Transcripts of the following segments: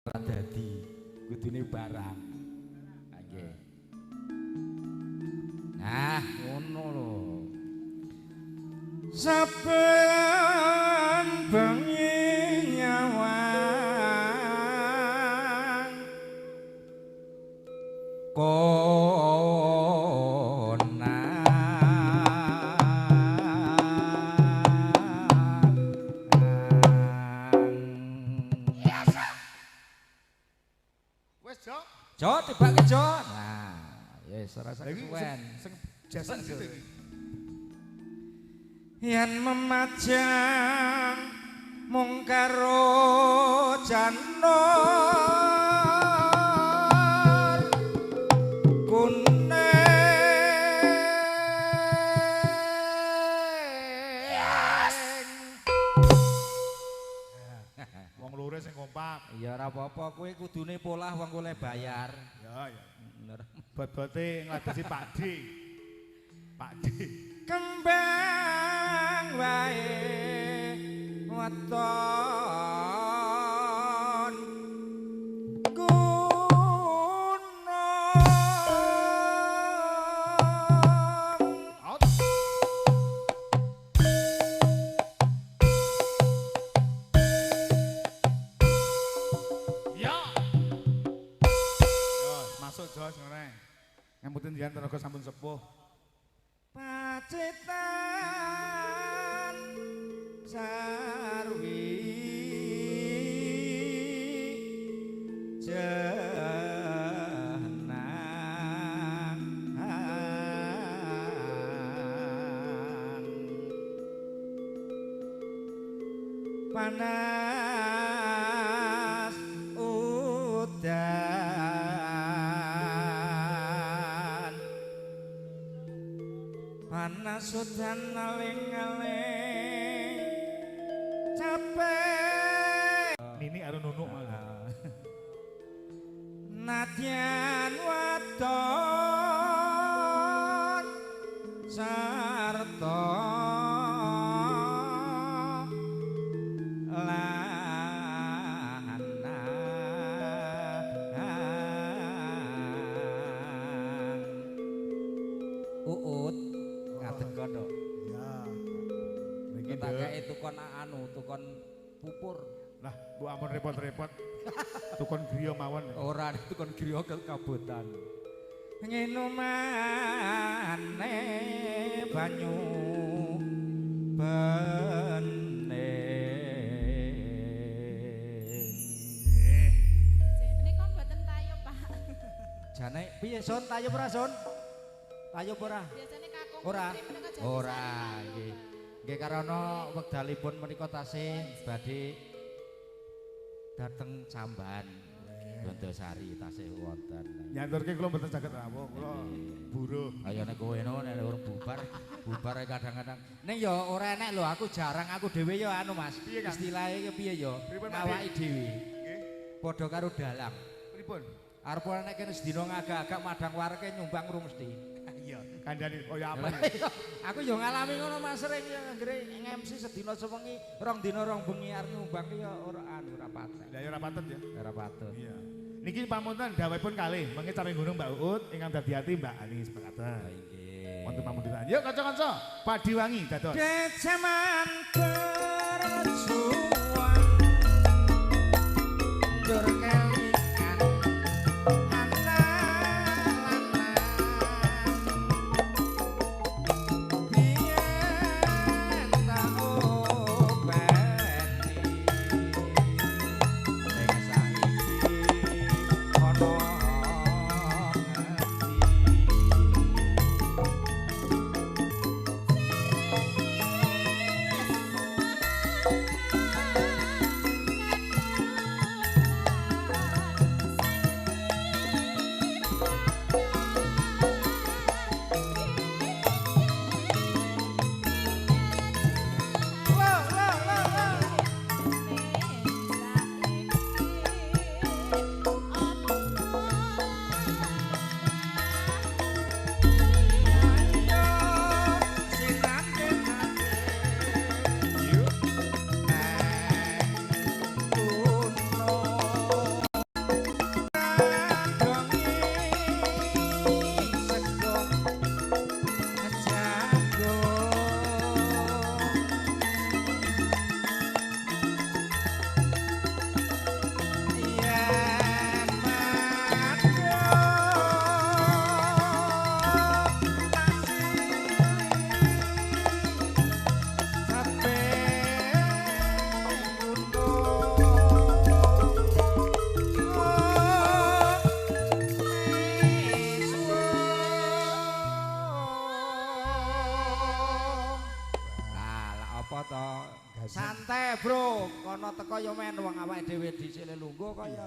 Ora dadi kudune barang. Nggih. Nah, ngono lho. Saben bengi nyawang konang Wes, Jo. Jo, tibake Jo. Nah, yes ora Lah iki kesuwen. sing jasa situ iki. Yen memajang mung karo janur kuning. Wong loro sing kompak. Ya ora apa-apa, kowe kudune polah wong oleh bayar. Ya, ya. Bener. Bot-bote ngladesi Pak D. Pak D. Kembang wae weton gunung. Out. Ya. Yo, masuk Jos ngene. Ngemutin jenengan tenaga sampun sepuh. Pacitan sarwi jenang panas udan panas udan aling-aling capek. Nini karo Nunuk malah. Nadyan wadon sarta lanang. Uut ngadeg kono. Ya. Niki Tak Nduk. kei tukon anu, tukon pupur. Lah, Bu ampun repot-repot. Tukon griya mawon. Ora tukon griya kekabotan. Nginumane banyu bening. Menika mboten tayub, Pak. Jane piye Son tayub ora Son? Tayub ora? Biasane kakung Ora. putri menika jadi Ora sari nggih. tayub, Pak. Nggih karana wekdalipun menika tasih badhe dhateng Camban Gondosari tasih wonten. Nyanturke kula mboten saged rawuh, kula buruh. Kaya nek kowe no nek urung bubar, bubar kadang-kadang. Ning ya ora enek lho, aku jarang aku dhewe ya anu Mas. Piye, Kang? Istilahe ki piye ya? Pripun, Pak Ngawaki dhewe. Nggih. Padha karo dalang. Pripun? Arep ora nek kene sedina ngagak-agak madang wareke nyumbang urung mesti. Iya, kandhane kaya apa ya? Aku yo ngalami ngono Mas sering ya anggere nge-MC sedina sewengi, rong dina rong bengi arep nyumbang ki ya ora anu ora patek. Lah ya ora patut ya. Ora patut. Iya. Niki pamunten dawuhipun kalih, mengke Caping Gunung Mbak Uut ingkang dadi ati Mbak Ani sepakaten. Nggih. Wonten pamundutan. Yuk kanca-kanca, Padiwangi dados. Jaman berjuang njur kelingan anak lanang biyen tak openi ning saiki ana ngendi. dhewe dhisik le lungguh kaya.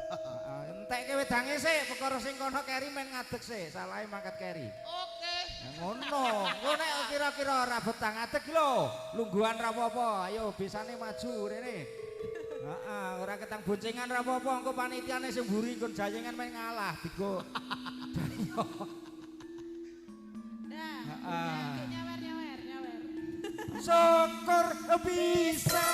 Heeh, entekke wedange sik, perkara sing kono keri men ngadeg sik, salahe mangkat keri. Oke. Ngono, engko nek kira-kira ora betah ngadeg lho, lungguhan ra apa-apa, ayo bisane maju rene. Heeh, ora ketang boncengan ra apa-apa, engko panitiane sing mburi nggon jayengan men ngalah digo. Dah. Heeh. Nyawer nyawer nyawer. Syukur bisa.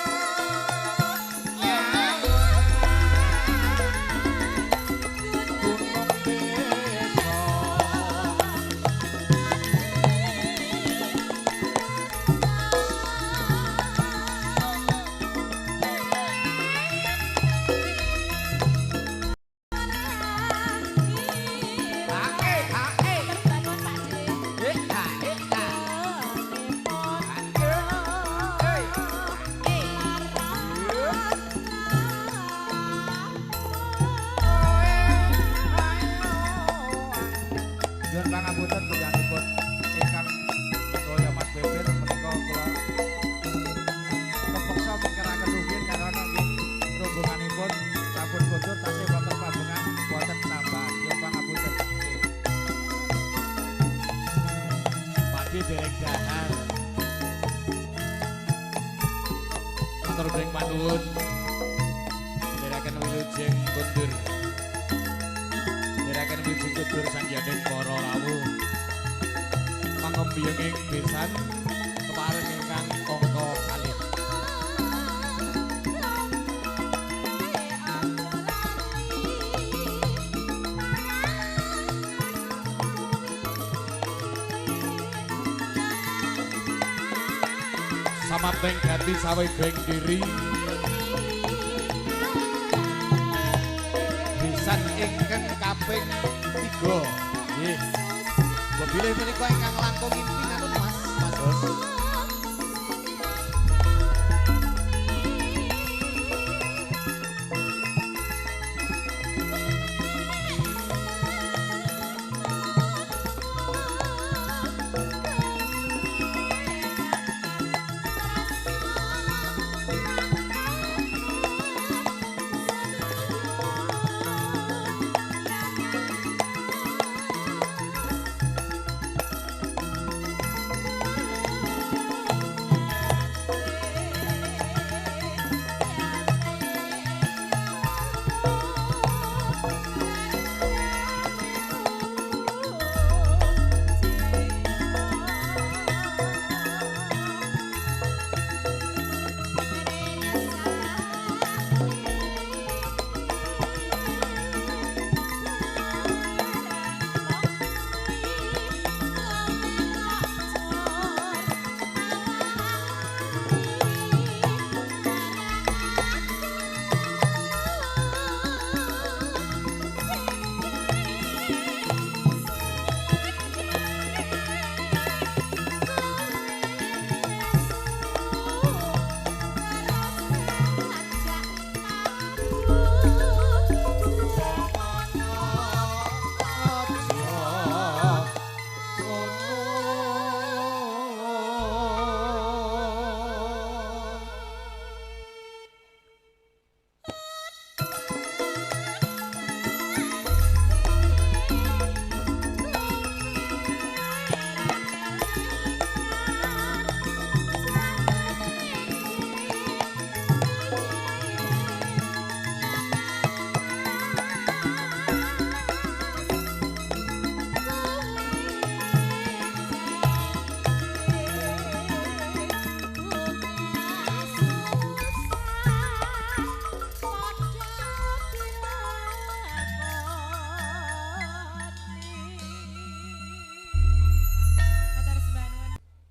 Nyuwun pangapunten panjenenganipun ingkang kaya Mas Bebir menika kula kepeksa mengkeraken rumiyin karena nggih rombonganipun sampun kondur tasih wonten pambungan wonten tambahan. Nyuwun pangapunten. Nggih. Padi dereng dahar. Matur dereng panuwun. Ndherekaken wilujeng kondur. Ndherekaken wilujeng kondur sanghyang para rawuh. Pangembyenging besan kepareng ingkang angka kalih. Samapteng gati sawegeng diri besan ingkang kaping 3. Nggih. Mbok bilih menika ingkang langkung inti ngaten Mas, Mas Bos.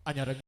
Anyareng